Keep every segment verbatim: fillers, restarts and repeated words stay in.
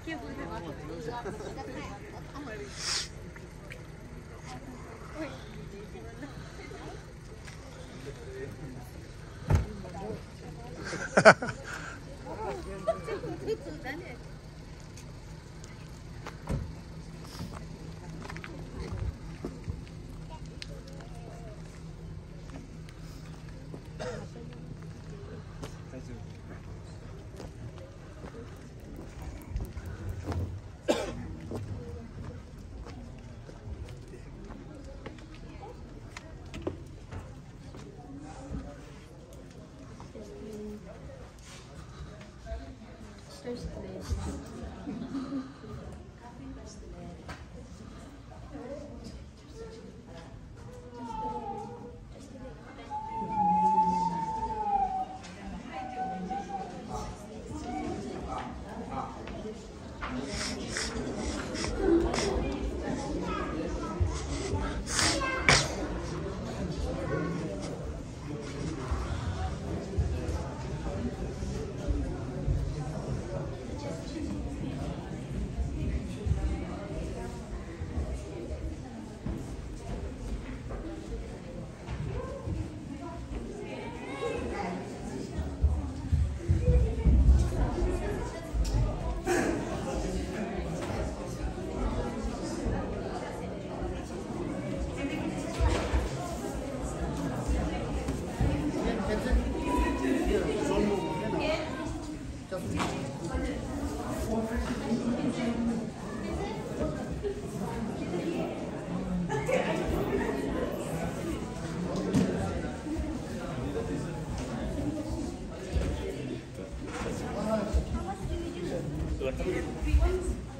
I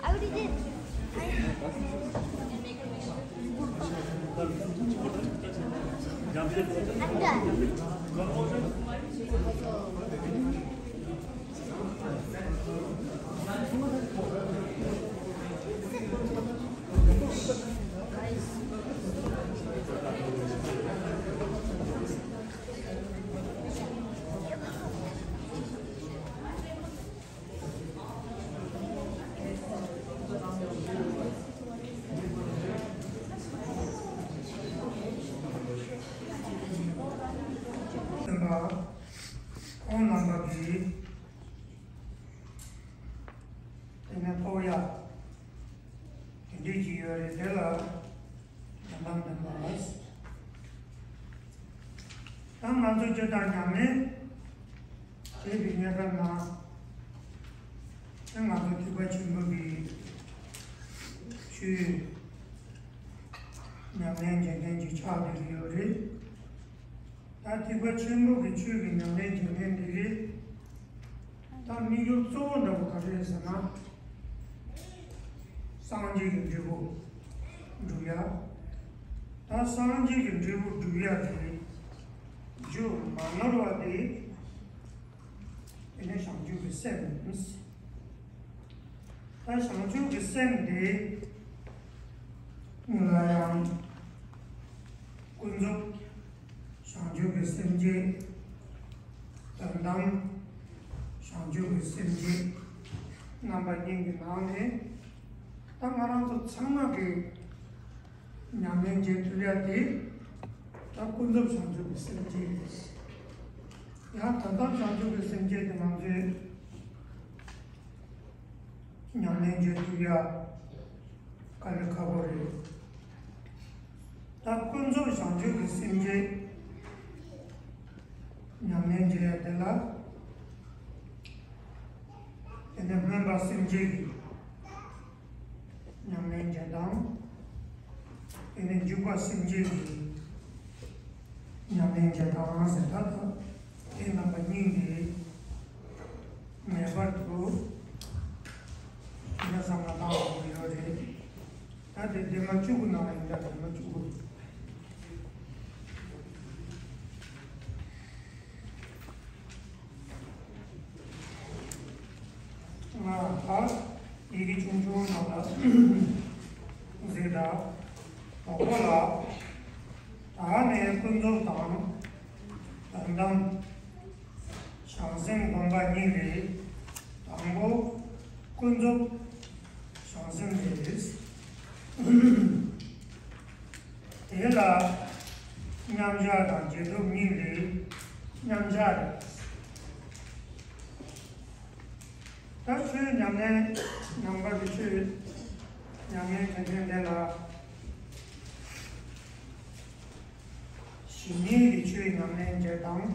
already did. I, I'm done. སེམས་པ་ཁོང་རྣམ་པ་གིས་དེ་ནས་ཕོག་ཡ་དེ་འདྲས་ཅིག་ཡོད་རེད། དེ་ལ་ཉམས་དང་ལྡན་པ། ད་ང་ཚོ་སྤྱིར་བཏང་ཉམས་ལེན་བྱེད་པའི་གནས་སྐབས་ནང་། ད་ང་ཚོ་ཐེག་པ་ཆེན་པོ་གི་ཆོས་ཉམས་ལེན་བྱེད་མཁན་གྱི་ཆགས་བསྡད་ཀྱི་ཡོད་རེད། ད་ཐེག་པ་ཆེན་པོ་གི་ཆོས་ཀྱི་ཉམས་ལེན་བྱེད་མཁན་འདི་གི་ད་དམིགས་ཡུལ་གཙོ་བོ་འདྲ་བོ་ག་རེ་རེད་ཟེར་ན། སངས་རྒྱས་ཀྱི་འབྲས་བུ་སྒྲུབ་ཡ། ད་སངས་རྒྱས་ཀྱི་འབྲས་བུ་སྒྲུབ་ཡ་དེ་རྒྱུ་མ་ནོར་བ་དེ། དེ་ནས་བྱང་ཆུབ་ཀྱི་སེམས། ད་བྱང་ཆུབ་ཀྱི་སེམས་དེ་སྔོན་ལ་ཡང་ཀུན་རྫོབ་བྱང་ཆུབ་ཀྱི་སེམས་བསྐྱེད། དོན་དམ་བྱང་ཆུབ་ཀྱི་སེམས་བསྐྱེད། རྣམ་པ་གཉིས་ཀྱི་ནང་ནས་ད་ང་རང་ཚོ་ཚང་མ་གིས་ཉམས་ལེན་བྱེད་ཐུབ་ཡ་དེ་ད་ཀུན་རྫོབ་བྱང་ཆུབ་ཀྱི་སེམས་བསྐྱེད་རེད། ཡང་དོན་དམ་བྱང་ཆུབ་ཀྱི་སེམས་བསྐྱེད་དེ་ང་ཚོས་ཉམས་ལེན་བྱེད་ཐུབ་ཡ་དཀའ་ལས་ཁག་པོ་རེད། ད་ཀུན་རྫོབ་བྱང་ཆུབ་ཀྱི་སེམས་བསྐྱེད་ཉམས་ལེན་བྱེད་ཡ་དེ་ལ། དེ་ནས་སྨོན་པ་སེམས་བསྐྱེད་ཀྱི་ཉམས་ལེན་བྱེད་སྟངས། དེ་ནས་འཇུག་པ་སེམས་བསྐྱེད་ཀྱི་ཉམས་ལེན་བྱེད་སྟངས་ཟེར། ད་ལྟ་དེ་རྣམ་པ་གཉིས་འདི་ངེས་པར་དུ་དེ་ནས་བསམ་བློ་བཏང་དགོས་ཀྱི་ཡོད་རེད། ད་དེ་སྡེ་མ་བཅུ་དགུ་ནང་ལ་ཡིན་ད། སྡེ་མ་བཅུ་དགུ། ང་ད་ཡི་གེ་ཆུང་ཆུང་ནང་ལ་གཟིགས་དང་། དང་པོ་ལ། ད་ནི་ཀུན་རྫོབ་དང་དོན་དམ་བྱང་སེམས་སྒོམ་པ་གཉིས་རེད། དང་པོ་ཀུན་རྫོབ་ སེམས་རེད། དེ་ལ་མཉམ་བཞག་དང་རྗེས་ཐོབ་གཉིས་ལས་མཉམ་བཞག་རེད། ད་ཆོས་ཉམས་ལེན་ནང་པ་གི་ཆོས་ཉམས་ལེན་བྱེད་མཁན་དེ་ལ། ཞི་གནས་ཀྱི་ཆོས་ཉམས་ལེན་བྱེད་སྟངས།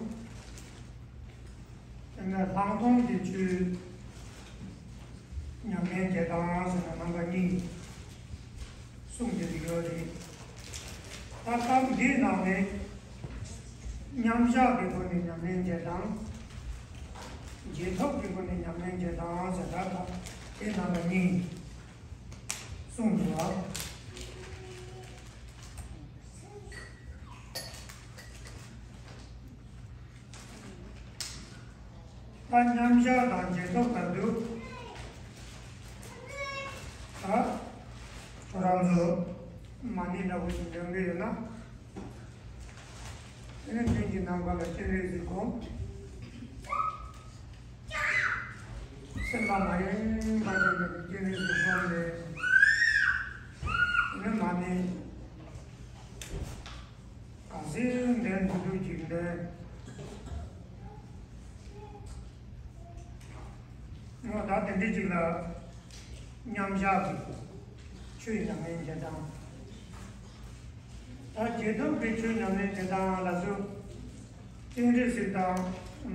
དེ་ནས་ལྷག་མཐོང་གི་ཆོས་ཉམས་ལེན་བྱེད་སྟངས་ཟེར་ན་རྣམ་པ་གཉིས་གསུངས་ཏེ་ཡོད་རེད། ད་སྐབས་འདིའི་ནང་ནས་མཉམ་བཞག་གི་སྒོ་ནས་ཉམས་ལེན་བྱེད་སྟངས། རྗེས་ཐོབ་ཀྱི་སྒོ་ནས་ཉམས་ལེན་བྱེད་སྟངས་ཟེར་ད་ད་དེ་རྣམ་པ་གཉིས་གསུངས་འདུག་བ། ད་མཉམ་བཞག་དང་རྗེས་ཐོབ་ལབ་དུས། ད་ཁྱོད་རང་ཚོ་མ་ཎི་འདྲ་པོ་ཞིག་འདོན་གྱི་ཡོད་ན། དེ་ནས་དོན་གྱི་ནམ་མཁའ་ལ་སྤྱན་རས་གཟིགས་བསྒོམ། སེམས་པ་མ་ཡེངས་པ་ཅན་དུ་སྤྱན་རས་གཟིགས་བསྒོམ་ནས། དེ་ནས་མ་ཎི། ག་ཚོད་འདོན་ཐུབ་ཐུབ་ཅིག་འདོན། ངོ་ད་དེ་འདྲ་ཅིག་ལ་མཉམ་བཞག་གི་ཆོས་ཉམས་ལེན་བྱེད་སྟངས། ད་རྗེས་ཐོབ་ཀྱི་ཆོས་ཉམས་ལེན་བྱེད་སྟངས་ལ་སོགས་སྤྱན་རས་གཟིགས་དང་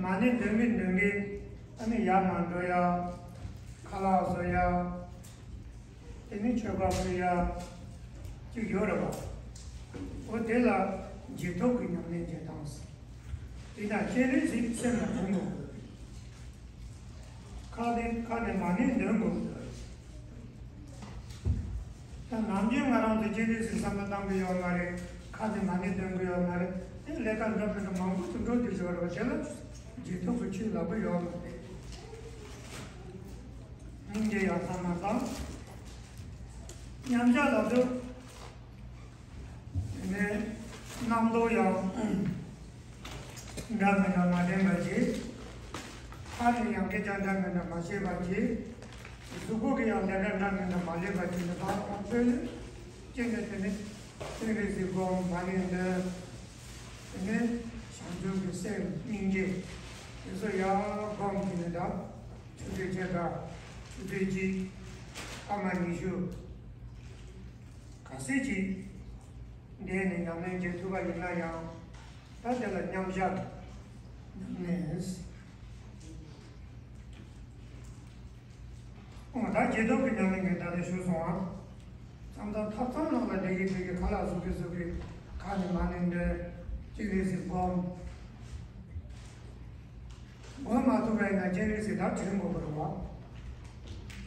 མ་ཎི་འདོན་མི་འདོན་མི་ཨ་ནི་ཡར་མར་འགྲོ་ཡ། ཁ་ལག་བཟོ་ཡ། དེ་ནི་མཆོད་པ་ཕུལ་ཡ་ཅིག་ཡོད་རེད་བ། འོ་དེ་ལ་རྗེས་ཐོབ་ཀྱི་ཉམས་ལེན་བྱེད་སྟངས་ཟེར། དེ་དང་སྤྱན་རས་གཟིགས་སེམས་ལ་འདོན་དགོས། ཁ་ནས་ཁ་ནས་མ་ཎི་འདོན་དགོས། ད་ནམ་རྒྱུན་ང་རང་ཚོ་སྤྱན་རས་གཟིགས་བསམ་བློ་བཏང་གི་ཡོད་མ་རེད། ཁ་ནས་མ་ཎི་འདོན་གི་ཡོད་མ་རེད། དེ་ལས་ཀ་འདྲ་མི་འདྲ་མང་པོ་ཞིག་འགྲོ་དུས་ཡོད་རེད་བ། དེ་ལ་རྗེས་ཐོབ་ཀྱི་ཆོས་ལབ་གི་ཡོད་མ་རེད། སྙིང་རྗེ་ཡང་བསམ་མ་བཏང་། མཉམ་བཞག་ལབ་དུས། དེ་ནས་རྣམ་རྟོག་ཡང་འདྲ་མི་འདྲ་མ་ལྡན་པ་ཅིག་ཁ་ནས་ཡང་སྐད་ཆ་འདྲ་མི་འདྲ་མ་བཤད་པ་ཅིག་གཟུགས་པོ་གིས་ཡང་ལས་ཀ་འདྲ་མི་འདྲ་མ་ལས་པ་ཅིག་ནི་ད་ཁོང་ཚོས་ནི་སྤྱན་ནས་དེ་ནས་སྤྱན་རས་གཟིགས་བསྒོམ། མ་ཎི་འདོན། དེ་ནས་བྱང་ཆུབ་ཀྱི་སེམས་སྙིང་རྗེ་དེ་ཚོ་ཡར་སྒོམ་གྱི་ནི་ད་ཆུ་ཚོད་ཕྱེད་ཀ་ཆུ་ཚོད་གཅིག་སྐར་མ་ཉི་ཤུ། ག་ཚོད་ཅིག་འདས་ནས་ཉམས་ལེན་བྱེད་ཐུབ་པ་ཡིན་ན་ཡང་། ད་དེ་ལ་མཉམ་བཞག་ཉམས་ལེན། འོ་ད་རྗེས་ཐོབ་ཀྱི་ཉམས་ལེན་ངས་ད་ལྟ་ཞུས་སོང་ཨ། མཚམས་མཚམས་ཐབ་ཚང་ནང་ལ་བསྡད་ཀྱི་བསྡད་ཀྱི་ཁ་ལག་བཟོ་གི་བཟོ་གི་ཁ་ནས་མ་ཎི་འདོན། སྤྱན་རས་གཟིགས་བསྒོམ། སྒོམ་མ་ཐུབ་པ་ཡིན་ན་སྤྱན་རས་གཟིགས་ད་དྲན་དགོས་པ་རེད་བ།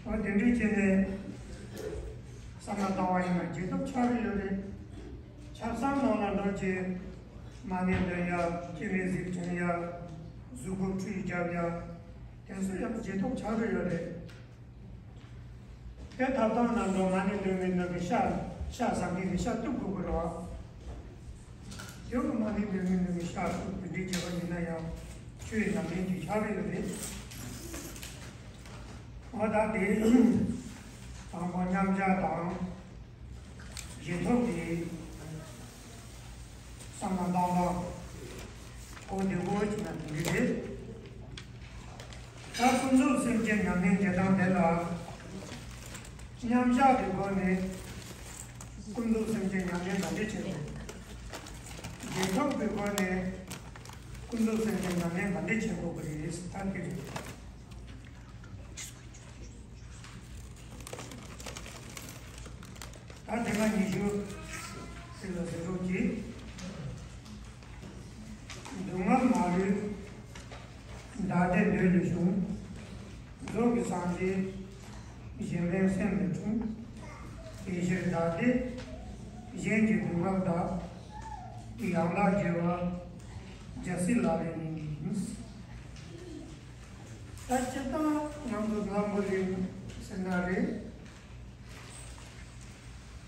འོ་དེ་འདྲའི་བྱས་ནས་བསམ་བློ་བཏང་བ་ཡིན་ན་རྗེས་ཐོབ་ཆགས་ཀྱི་ཡོད་རེད། ཆབ་གསང་ནང་ལ་འགྲོ་བྱས་མ་ཎི་འདོན་ཡ། སྤྱན་རས་གཟིགས་དྲན་ཡ། གཟུགས་པོ་ཁྲུས་རྒྱབ་ཡ། དེ་ཚོ་ཡང་རྗེས་ཐོབ་ཆགས་ཀྱི་ཡོད་རེད། དེ་ཐབ་ཚང་ནང་འགྲོ་མ་ཎི་འདོན་མི་འདོན་གི་ཤ་ཤ་ཟ་མཁན་གི་ཤ་གཏུབ་དགོས་ཀྱི་རེད་བ། དེ་བོ་མ་ཎི་འདོན་མི་འདོན་གི་ཤ་གཏུབ་དེ་འདྲའི་བྱས་པ་ཡིན་ན་ཡང་ཆོས་ཉམས་ལེན་གྱི་ཆགས་ཀྱི་ཡོད་རེད། འོ་ད་དེ་དང་པོ་མཉམ་བཞག་དང་། རྗེས་ཐོབ་ཀྱི་བསམ་བློ་བཏང་སྟངས་གོ་བདེ་བོ་ཅིག་ན་དེ་འདྲ་རེད། ད་ཀུན་རྫོབ་སེམས་ཅན་ཉམས་ལེན་བྱེད་སྟངས་དེ་ལ་མཉམ་བཞག་གི་སྒོ་ནས་ཀུན་རྫོབ་སེམས་ཅན་ཉམས་ལེན་ག་འདྲ་བྱེད་དགོས། རྗེས་ཐོབ་ཀྱི་སྒོ་ནས་ཀུན་རྫོབ་སེམས་ཅན་ཉམས་ལེན་ག་འདྲ་བྱེད་དགོས་ཀྱི་རེད་ཟེར་ད་འདི་རེད། ད་དེ་སྔ་ཉི་ཤུ་ཟེར་ལ་ཟེར་རོགས་གྱིས། སྡུག་བསྔལ་མ་ལུས་བདག་བདེ་འདོད་ལས་བྱུང་། རྫོགས་པའི་སངས་རྒྱས་གཞན་ཕན་སེམས་ལས་འཁྲུངས། དེ་ཕྱིར་བདག་བདེ་གཞན་གྱི་སྡུག་བསྔལ་དག་ཡང་དག་རྒྱལ་བ་རྒྱལ་སྲས་ལག་ལེན་ཡིན། ད་སྤྱིར་བཏང་ང་ཚོ་ལམ་པོ་ལེན་ཟེར་ན་རེད།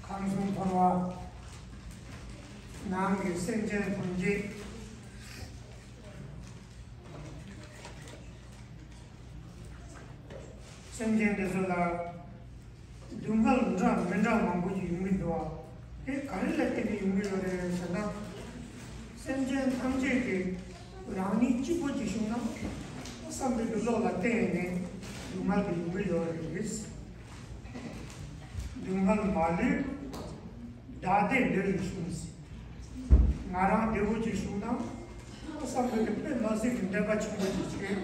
ཁམས་གསུམ་འཁོར་བ་ནང་གི་སེམས་ཅན་ཐམས་ཅད། སེམས་ཅན་དེ་ཚོ་ལ་ སྡུག་བསྔལ་འདྲ་མི་འདྲ་མང་པོ་ཞིག་ཡོང་གི་འདུག་བ། དེ་ག་རེ་ལ་བརྟེན་ནས་ཡོང་གི་ཡོད་རེད་ཟེར་ན། སེམས་ཅན་ཐམས་ཅད་ཀྱིས་རང་ཉིད་གཅིག་པོ་ཅིག་བྱུང་ན་བསམ་པའི་གི་བློ་ལ་བརྟེན་ནས་སྡུག་བསྔལ་དེ་ཡོང་གི་ཡོད་རེད། སྡུག་བསྔལ་མ་ལུས་བདག་བདེ་འདོད་ཡིན་གསུངས། ང་རང་བདེ་བོ་ཅིག་བྱུང་ན་བསམ་པའི་གི་དཔེ་མ་སྲིད་ཀྱི་འདོད་པ་ཆེན་པོ་ཅིག་བྱེད།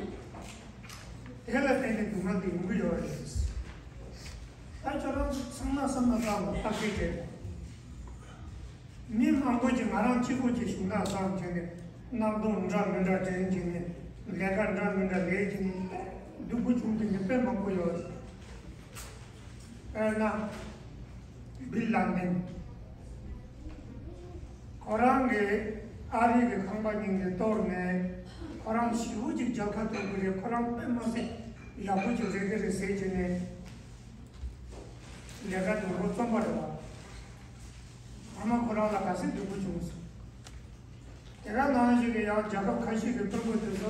དེ་ལ་བརྟེན་ནས་སྡུག་བསྔལ་དེ་ཡོང་གི་ཡོད་རེད། ད་ཁྱོད་རང་ཚང་མ་བསམ་བློ་བཏང་ནས་བརྟག་དཔྱད་བྱས། མི་མང་པོ་ཅིག་ང་རང་གཅིག་པོ་ཅིག་བྱུང་ན་བསམ་བྱས་ནས་རྣམ་རྟོག་འདྲ་མི་འདྲ་དྲན་བྱས་ནས་ལས་ཀ་འདྲ་མི་འདྲ་ལས་བྱས་ནས་སྡུག་པོ་བྱུང་དེ་འདྲ་དཔེ་མང་པོ་ཡོད། དཔེར་ན། བིལ་ལན་ཏན། ཁོ་རང་གིས་ཨ་རི་གི་ཁང་པ་ཉིན་གྱི་གཏོར་ནས་ཁོ་རང་ཞི་བོ་ཅིག་རྒྱལ་ཁ་ཐོབ་ཀྱི་རེད། ཁོ་རང་དཔེ་མ་སྲིད་ཡག་པོ་ཅིག་རེད་གི་རེད་ཟེར་གྱི་ནས་ལས་ཀ་དུ་རོ་རྩོམ་པ་རེད་བ། ཨ་མ་ཁོ་རང་ལ་ག་ཚོད་སྡུག་པོ་བྱུང་སོང་། དེ་ག་ནང་བཞིན་གྱི་ཡང་རྒྱལ་ཁབ་ཁ་ཤས་ཀྱི་དཔོན་པོ་དེ་ཚོ་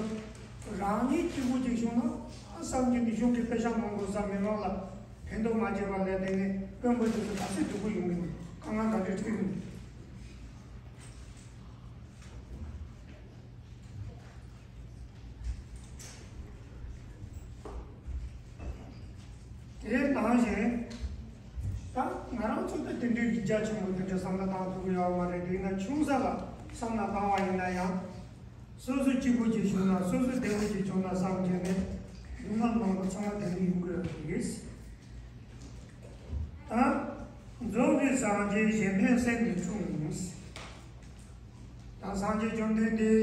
རང་ཉིད་སྐྱིད་པོ་ཅིག་བྱུང་ན་ཨ་བསམ་གྱི་ནི་གཞུང་གི་པེ་ཤག་མང་པོ་བཟའ་མི་མང་ལ་ཕན་ཐོགས་མ་བྱས་པ་ལས་དེ་ནི་དཔོན་པོ་དེ་ཚོ་ག་ཚོད་སྡུག་པོ་ཡོང་གི་འདུག་དཀའ་ངལ་ག་འདྲ་འཕྲད་ཀྱི་འདུག་དེ་ནང་བཞིན། ད་ང་རང་ཚོ་ད་དེ་འདྲའི་རིགས་རྒྱ་ཆེན་པོ་དེ་འདྲ་བསམ་བློ་བཏང་ཐུབ་ཀྱི་ཡོད་མ་རེད། དེ་ན་ཆུང་ས་ལ་བསམ་བློ་བཏང་བ་ཡིན་ན་ཡང་། སོ་སོ་སྐྱིད་པོ་ཅིག་བྱུང་ན་སོ་སོ་བདེ་པོ་ཅིག་བྱུང་ན་བསམ་བྱས་ནས་སྡུག་བསྔལ་མང་པོ་ཚང་མ་དེ་འདྲ་ཡོང་གི་ཡོད་རེད། ད་རྫོགས་པའི་སངས་རྒྱས་གཞན་ཕན་སེམས་ཀྱིས་འཁྲུངས། ད་སངས་རྒྱས་བཅོམ་ལྡན་འདས་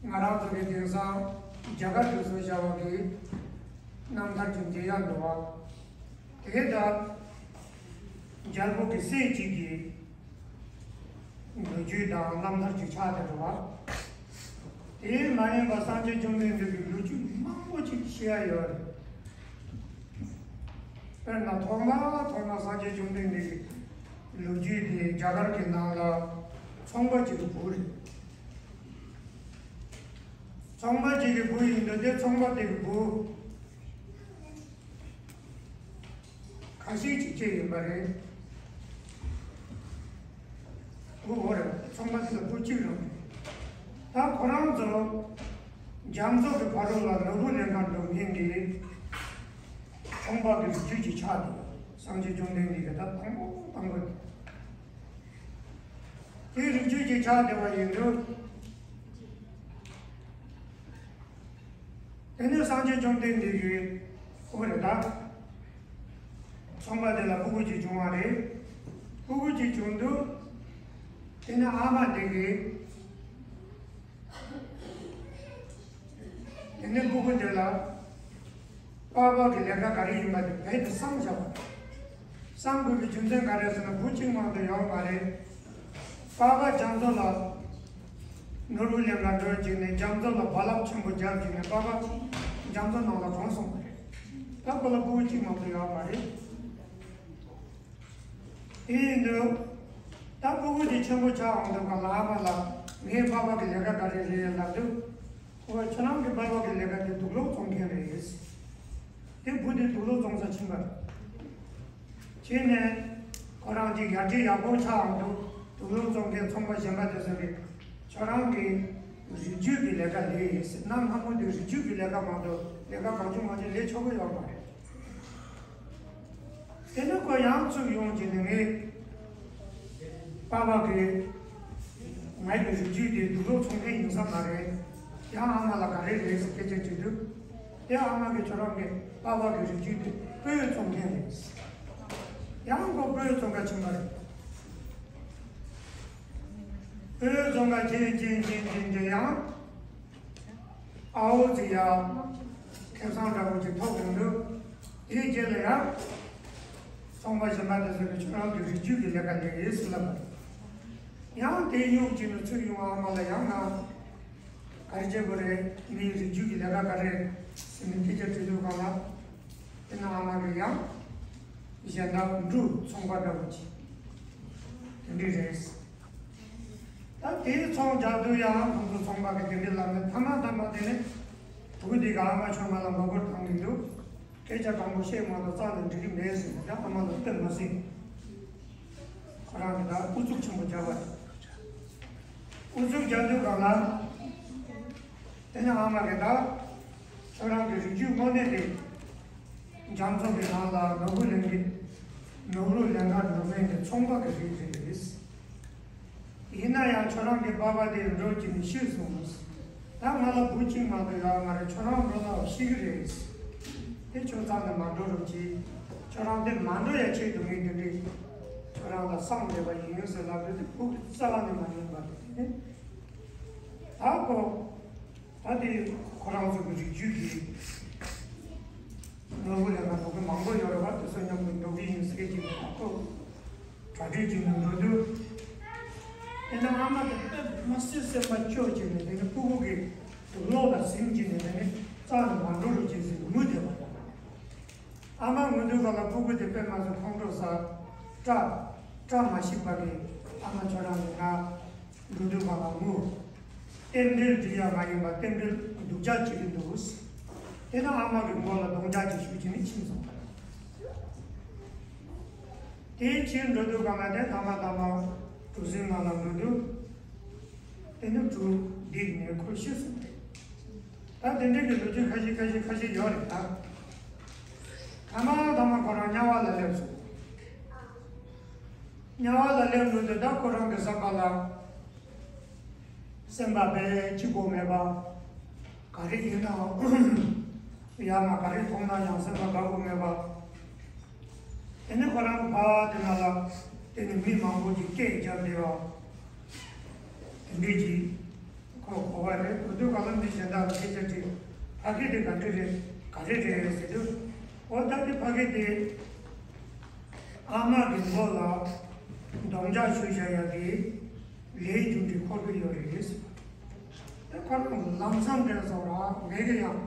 ང་རང་ཚོ་གི་དེང་སང་རྒྱ་གར་དུ་བཟོ་བྱ་བ་གི་རྣམ་ཐར་གྱི་མཇལ་ཡག་འདུག་བ། དེ་གའི་ད་རྒྱལ་པོ་གི་སྲས་གཅིག་གི་ལོ་རྒྱུས་དང་རྣམ་ཐར་གྱི་ཆ་དེ་རེད་བ། དེ་མ་ཡིན་པ་སངས་རྒྱས་བཅོམ་ལྡན་འདས་ཀྱི་ལོ་རྒྱུས་མང་པོ་ཅིག་བཤད་ཡ་ཡོད་རེད། དཔེར་ན་ཐོག་མ་ཐོག་མ་སངས་རྒྱས་བཅོམ་ལྡན་འདས་ཀྱི་ལོ་རྒྱུས་དེ་རྒྱ་གར་གྱི་ནང་ལ་ཚོང་པ་ཅིག་གི་བུ་རེད། ཚོང་པ་ཅིག་གི་བུ་ཡིན་དུས་དེ་ཚོང་པ་དེ་གི་བུ། ཁ་ཤས་ཅིག་སྐྱེས་ཡིན་པ་རེད། བུ་འོ་རེད། ཚོང་པ་དེ་ལ་བུ་གཅིག་རང་རེད། ད་ཁོ་རང་ཚོ་རྒྱ་མཚོ་གི་ཕ་རོལ་ལ་ནོར་བུ་ལེན་ག་འགྲོ་མཁན་གྱི་ཚོང་པ་གི་རིགས་རྒྱུད་ཀྱི་ཆ་དེ་སངས་རྒྱས་བཅོམ་ལྡན་འདས་ཀྱི་ད་དང་པོ་དང་པོ་དེ་རིགས་རྒྱུད་ཀྱི་ཆ་དེ་བ་ཡིན་དུས། དེ་ནས་སངས་རྒྱས་བཅོམ་ལྡན་འདས་ཀྱིས་ཨོ་རེད་ད། ཚོང་པ་དེ་ལ་སྤུ་གུ་གཅིག་བྱུང་བ་རེད། སྤུ་གུ་གཅིག་བྱུང་དུས། དེ་ནས་ཨ་མ་དེ་གིས་དེ་ནས་སྤུ་གུ་དེ་ལ་པ་ཕ་གི་ལས་ཀ་ག་རེ་ཡིན་པ་དེ་རྦད་དེ་བསམ་བཞག་པ་རེད། བསམ་དགོས་པའི་རྒྱུ་མཚན་ག་རེ་ཟེར་ན་བུ་གཅིག་མ་གཏོགས་ཡོད་མ་རེད། པ་ཕ་རྒྱ་མཚོ་ལ་ནོར་བུ་ལེན་ག་འགྲོ་བྱས་ནས་རྒྱ་མཚོ་ལ་རྦ་རླབས་ཆེན་པོ་བརྒྱབ་བྱས་ནས་པ་ཕ་རྒྱ་མཚོ་ནང་ལ་གྲོངས་སོང་བ་རེད། ད་ཁོ་ལ་སྤུ་གུ་གཅིག་མ་གཏོགས་ཡོད་མ་རེད། དེ་ཡིན་དུས། ད་སྤུ་གུ་དེ་ཆེན་པོ་ཆགས་འོང་དུས་ག་ལ་ཨ་མ་ལ་ངའི་པ་ཕ་གི་ལས་ཀ་ག་རེ་རེད་ལབ་དུས། ཁོ་ཁྱོད་རང་གི་པ་ཕ་གི་ལས་ཀ་དེ་དུག་སློག་བཙོང་མཁན་རེད། དེ་བུ་དེ་དུག་སློག་བཙོང་ས་ཕྱིན་པ་རེད། ཕྱིན་ནས་ཁོ་རང་གཅིག་ཡར་རྒྱས་ཡག་པོ་ཆགས་འོང་དུས་དུག་སློག་བཙོང་མཁན་ཚོང་པ་གཞན་པ་དེ་ཚོ་གིས་ཁྱོད་རང་གི་རིགས་རྒྱུད་ཀྱི་ལས་ཀ་ལས་ཟེར་ན་སྔ་མོ་དེ་རིགས་རྒྱུད་ཀྱི་ལས་ཀ་མ་གཏོགས་ལས་ཀ་གང་བྱུང་མང་བྱུང་ལས་ཆོག་གི་ཡོད་མ་རེད། དེ་ནས་ཁོ་ཡང་ཚུར་ཡོང་བྱས་ནས་ངའི་པ་ཕ་གིས་ངའི་གི་རིགས་རྒྱུད་དེ་དུག་སློག་བཙོང་མཁན་ཡིན་ས་མ་རེད། ཡང་ཨ་མ་ལ་ག་རེ་རེད་ཟེར་སྐད་ཆ་དྲིས་དུས། དེ་ཨ་མ་གིས་ཁྱོད་རང་གི་པ་ཕ་གི་རིགས་རྒྱུད་དེ་སྤོས་བཙོང་མཁན་རེད། ཡང་ཁོ་སྤོས་བཙོང་ག་ཕྱིན་པ་རེད། སྤོས་བཙོང་ག་ཕྱིན་ཕྱིན་ཕྱིན་ཕྱིན་ཏེ་ཡང་། ཨ་འོ་ཅིག་ཡ། ཁེ་བཟང་འདྲ་པོ་ཅིག་ཐོབ་ཡོང་དུས། དེའི་རྗེས་ལ་ཡང་། ཚོང་པ་གཞན་པ་དེ་ཚོ་གིས་ཁྱོད་རང་གི་རིགས་རྒྱུད་ཀྱི་ལས་ཀ་ལས་ཡིན་ཟེར་ལབ་པ་རེད། ཡང་དེ་ཡོང་བྱས་ནས་ཚུར་ཡོང་ཨ་མ་ལ་ཡང་ང་། ག་རེ་བྱེད་དགོས་རེད། ངའི་རིགས་རྒྱུད་ཀྱི་ལས་ཀ་ག་རེ་རེད་ཟེར་ནས་སྐད་ཆ་དྲིས་དུས་སྒང་ལ། དེ་ན་ཨ་མ་གིས་ཡང་། གཞན་དག་འབྲུ་ཚོང་པ་འདྲ་པོ་ཅིག་དེ་འདྲ་རེད། ད་དེའི་ཚོང་རྒྱག་དུས་ཡང་ཁོང་ཚོ་ཚོང་པ་གིས་དེ་འདྲ་ལབ་ནས་མཐའ་མ་མཐའ་མ་དེ་ནས་བུ་དེ་ག་ཨ་མ་ཁྱོད་ང་ལ་མགོ་སྐོར་བཏང་གི་འདུག་སྐད་ཆ་དྲང་པོ་བཤད་མ་གཏོགས་རྩ་ནས་འགྲིག་གི་མེད་ཟེར་ནས་ད་ཨ་མ་ལ་སྟོན་མ་ཟིན། ཁོ་རང་གིས་ད་ཨུ་ཚུགས་ཆེན་པོ་བརྒྱབ་པ་རེད། ཨུ་ཚུགས་རྒྱག་དུས་སྒང་ལ། དེ་ནས་ཨ་མ་གིས་ད་ཁྱོད་རང་གི་རིགས་རྒྱུད་དངོས་གནས་དེ་རྒྱ་མཚོ་གི་ནང་ལ་ནོར་བུ་ལེན་གི། ནོར་བུ་ལེན་གར་འགྲོ་མཁན་གྱི་ཚོང་པ་གི་རིགས་རེད། ཡིན་ན་ཡང་ཁྱོད་རང་གི་པ་ཕ་དེ་འགྲོ་གི་ནས་ཤི་སོང་། ད་ང་ལ་བུ་གཅིག་མ་གཏོགས་ཡོད་མ་རེད། ཁྱོད་རང་འགྲོ་ན་ཤི་གི་རེད། དེ་ཁྱོད་རྩ་ནས་མ་འགྲོ་རོགས་གྱིས། ཁྱོད་རང་དེ་མ་འགྲོ་ཡ་ཆེད་དུ་ངས་དེ་འདྲའི་ཁྱོད་རང་ལ་སེམས་བདེ་བ་ཡིན་ཡོད་ཟེར་ལབ་དུས་དེ་ཕྲུ་གུ་རྩ་བ་ནས་མ་ཉན་པ་རེད། དེ་ནས་ད་ཁོ། ད་དེ་ཁོ་རང་ཚོ་གི་རིགས་རྒྱུད་ཀྱི་ནོར་བུ་ལེན་ན་འགྲོ་གི་མང་པོ་ཡོད་རེད་བ། དེ་ཚོ་མཉམ་དུ་འགྲོ་གི་ཡིན་ཟེར་གྱི་མེད་ན་ཁོ་གྲ་སྒྲིག་བྱས་ནས་འགྲོ་དུས། དེ་ནས་ཨ་མ་དེ་དཔེ་མི་སྲིད་སེམས་པ་སྐྱོ་བྱས་ནས། དེ་ནས་སྤུ་གུ་གི་བློ་ལ་ཟིན་བྱས་ནས། དེ་ནས་རྩ་ནས་མ་འགྲོ་རོགས་གྱིས་ཟེར་ནས་ངུས་བསྡད་པ་རེད། ཨ་མ་ངུ་དུས་སྒང་ལ་སྤུ་གུ་དེ་དཔེ་མ་སྲིད་ཁོང་ཁྲོ་ཟ། སྐྲག་སྐྲག་མ་ཤེས་པ་གི་ཨ་མ་ཁྱོད་རང་གི་ང་འགྲོ་དུས་སྒང་ལ་ངུ། རྟེན་འབྲེལ་འགྲིག་ཡ་མ་ཡིན་པ་རྟེན་འབྲེལ་སྡུག་ཅག་བྱེད་ཀྱི་འདུག། དེ་ནས་ཨ་མ་གི་མགོ་ལ་རྡོག་རྒྱག་ཅིག་གཞུས་བྱས་ནས་ཕྱིན་སོང་། དེའི་ཕྱིར་འགྲོ་དུས་སྒང་ལ་དེ་ཐ་མ་ཐ་མ་གྲུ་གཟིངས་ནང་ལ་འགྲོ་དུས། དེ་ནས་གྲུ་བརྡིབས་ནས་ཁོ་ཤི་སོང་རེད། ད་དེ་འདྲ་གི་ལོ་རྒྱུས་ཁ་ཤས་ཁ་ཤས་ཁ་ཤས་ཡོད་རེད་ད། ཐ་མ་ཐ་མ་ཁོ་རང་དམྱལ་བ་ལ་སླེབས་སོང་། དམྱལ་བ་ལ་སླེབས་འགྲོ་དུས་ད་ཁོ་རང་གི་བསམ་པ་ལ། སེམས་པ་དཔེ་སྐྱིད་པོ་མེད་པ། ག་རེ་ཡིན་ནའང་ཡ་མ་ག་རེ་མཐོང་ན་ཡང་སེམས་པ་དགའ་པོ་མེད་པ། དེ་ནས་ཁོ་རང་གི་ཕ་དེ་ན་ལ་དེ་ནས་མི་མང་པོ་ཅིག་སྐད་རྒྱབ་བསྡད་པ། དེ་འདྲས་ཀྱིས་ཁོ་གོ་བ་རེད། གོ་དུས་སྒང་ལ་མི་གཞན་དག་ལ་སྐད་ཆ་དྲིས། ཕ་གི་དེ་ག་འདྲས་རེད། ག་རེ་རེད་ཟེར་དུས། འོ་ད་དེ་ཕ་གི་དེ་ཨ་མ་གི་མགོ་ལ་རྡོག་རྒྱག་གཞུས་བཞག་ཡ་གི་ལས་རྒྱུ་འབྲས་འཁོར་གི་ཡོད་རེད་ཟེར། དེ་ཁོ་རང་ལམ་སང་དྲན་སོང་ར། ངས་ཀྱི་ཡང་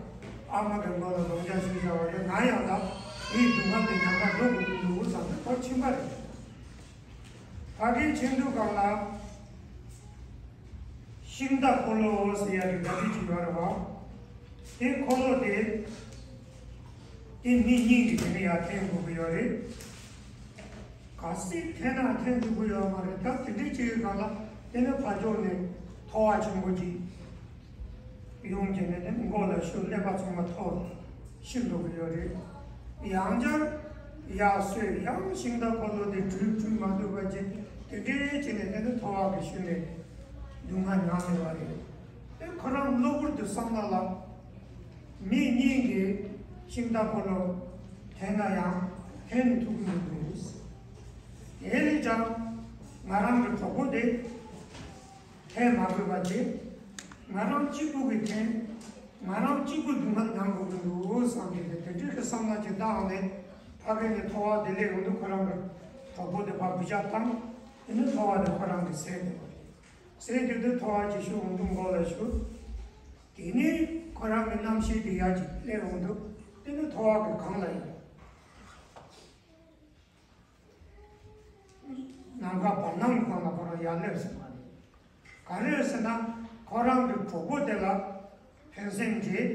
ཨ་མ་གི་མགོ་ལ་རྡོག་རྒྱག་གཞུས་བཞག་པ་རེད། ང་ཡང་ད་དེའི་སྡུག་བསྔལ་དེ་མྱངས་ན་འགྲོ་དགོས་ཀྱི་འདུག་བསམ་ནས་ཁོ་ཕྱིན་པ་རེད། ཕ་གི་ཕྱིན་དུས་སྒང་ལ་ཤིང་རྟ་འཁོར་ལོ་ཟེར་ཡ་གི་བརྡ་སྤྲོད་ཅིག་ཡོད་རེད་བ། དེ་འཁོར་ལོ་དེ་དེ་མི་གཉིས་ཀྱིས་དེ་ནས་ཡར་འཐེན་དགོས་ཀྱི་ཡོད་རེད། གལ་སྲིད་འཐེན་ན་འཐེན་ཐུབ་ཀྱི་ཡོད་མ་རེད། ད་དེ་འདྲའི་ཅིག་གི་སྒང་ལ་དེ་ནས་ཕར་ཕྱོགས་ནས་ཐོ་བ་ཆེན་པོ་ཅིག་ཡོང་བྱས་ནས་དེ་མགོ་ལ་གཞུས། ཀླད་པ་ཚང་མ་འཐོར་ཤི་འགྲོ་གི་ཡོད་རེད། ཡང་བསྐྱར་ཡར་སོས། ཡང་ཤིང་རྟ་འཁོར་ལོ་དེ་བྲུས་བྲུས་མ་ཐུབ་པ་བྱས། དེ་འདྲའི་བྱས་ནས་དེ་ནས་ཐོ་བ་གི་གཞུས་ནས་སྡུག་བསྔལ་མྱངས་ཡོད་པ་རེད། དེ་ཁོ་རང་གློ་བུར་དུ་བསམ་བློ་ལ། མི་གཉིས་ཀྱིས་ཤིང་རྟ་འཁོར་ལོ་འཐེན་ན་ཡང་འཐེན་ཐུབ་ཀྱི་མི་འདུག། དེ་ལས་ཀྱང་ང་རང་གི་གྲོགས་པོ་དེ་འཐེན་མ་དགོས་པ་བྱས། ང་རང་གཅིག་པུ་གིས་འཐེན། ང་རང་གཅིག་པུ་སྡུག་བསྔལ་མྱང་དགོས་ཀྱི་འདུག་བསམ་གྱི་རེད། དེ་འདྲའི་གི་བསམ་བློ་ཅིག་བཏང་ནས་ཕ་གི་ནས་ཐོ་བ་དེ་སླེབས་ཡོང་དུས་ཁོ་རང་གི་གྲོགས་པོ་དེ་ཕར་འབུད་རྒྱག་བཏང་། དེ་ནས་ཐོ་བ་དེ་ཁོ་རང་གིས་ཟས་བསྡད་པ་རེད། ཟས་དེ་དུས་ཐོ་བ་ཅིག་གཞུས་འོང་དུས་མགོ་ལ་གཞུས། དེ་ནས་ཁོ་རང་གི་རྣམ་ཤེས་དེ་ཡར་ཅིག་སླེབས་འོང་དུས་དེ་ནས་ཐོ་བ་གི་སྒང་ལ་ཡོད། ནམ་མཁའ་བར་སྣང་གི་སྒང་ལ་ཁོ་རང་ཡར་སླེབས་སོང་བ་རེད། ག་རེ་ཟེར་ན་ཁོ་རང་གི་གྲོགས་པོ་དེ་ལ་ཕན་སེམས་བྱས།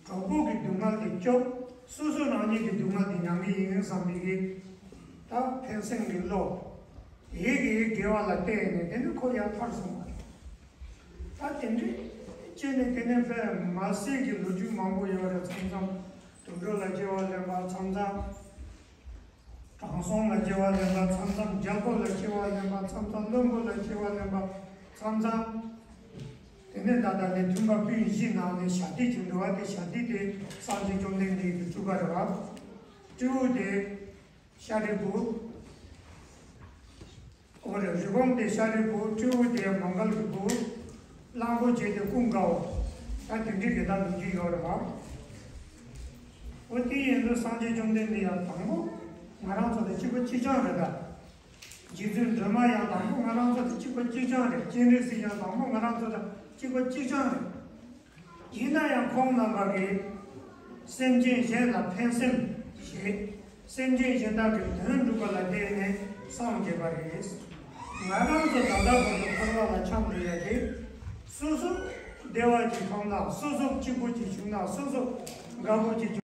གྲོགས་པོ་གི་སྡུག་བསྔལ་དེ་སྐྱོབ། སོ་སོ་རང་ཉིད་ཀྱི་སྡུག་བསྔལ་དེ་མྱང་གི་ཡིན་བསམ་པའི་གི་ད་ཕན་སེམས་ཀྱི་བློ། དེ་གི་དགེ་བ་ལ་བརྟེན་ནས་དེ་ནས་ཁོ་ཡར་ཐར་སོང་བ་རེད། ད་དེ་འདྲའི་བྱས་ནས་དེ་ནས་དཔེ་མི་སྲིད་ཀྱི་ལོ་རྒྱུས་མང་པོ་ཡོད་རེད། མཚམས་མཚམས་དུད་འགྲོ་ལ་སྐྱེ་བ་ལེན་པ། མཚམས་མཚམས་དྲང་སྲོང་ལ་སྐྱེ་བ་ལེན་པ། མཚམས་མཚམས་རྒྱལ་པོ་ལ་སྐྱེ་བ་ལེན་པ། མཚམས་མཚམས་བློན་པོ་ལ་སྐྱེ་བ་ལེན་པ། མཚམས་མཚམས་དེ་ནས་ད་ལྟ་ལས་མཐུན་པ་སྤུན་བཞིའི་ནང་ནས་ཞབས་ཏིག་ཅིག་འདུག་བ། དེ་ཞབས་ཏིག་དེ་སངས་རྒྱས་བཅོམ་ལྡན་འདས་ཀྱི་སྤྲུལ་པ་རེད་བ། སྤྲེའུ་དེ་ཤཱ་རིའི་བུ། འོ་རེད། རི་བོང་དེ་ཤཱ་རིའི་བུ། སྤྲེའུ་དེ་མོའུ་འགལ་གྱི་བུ། གླང་པོ་ཆེ་དེ་ཀུན་དགའ་བོ། ད་དེ་འདྲའི་གི་ད་ལོ་རྒྱུས་ཡོད་རེད་བ། འོ་དེ་ཡིན་དུས་སངས་རྒྱས་བཅོམ་ལྡན་འདས་ཡང་དང་པོ་ང་རང་ཚོ་དང་གཅིག་པ་གཅིག་རྐྱང་རེད་ད། རྗེ་བཙུན་སྒྲོལ་མ་ཡང་དང་པོ་ང་རང་ཚོ་དང་གཅིག་པ་གཅིག་རྐྱང་རེད། སྤྱན་རས་གཟིགས་ཡང་དང་པོ་ང་རང་ཚོ་དང་གཅིག་པ་གཅིག་རྐྱང་རེད། ཡིན་ན་ཡང་ཁོང་རྣམ་པ་གིས་སེམས་ཅན་གཞན་ལ་ཕན་སེམས་བྱེད། སེམས་ཅན་གཞན་དག་གི་དོན་སྒྲུབ་པ་ལ་བརྟེན་ནས་སངས་རྒྱས་པ་རེད། ང་རང་ཚོ་ད་ལྟ་བར་དུ་འཁོར་བ་ལ་འཁྱམས་བསྡད་ཡ་དེ། སོ་སོ་བདེ་བ་ཅིག་ཐོབ་ན། སོ་སོ་སྐྱིད་པོ་ཅིག་བྱུང་ན། སོ་སོ་དགའ་པོ་ཅིག་བྱུང་།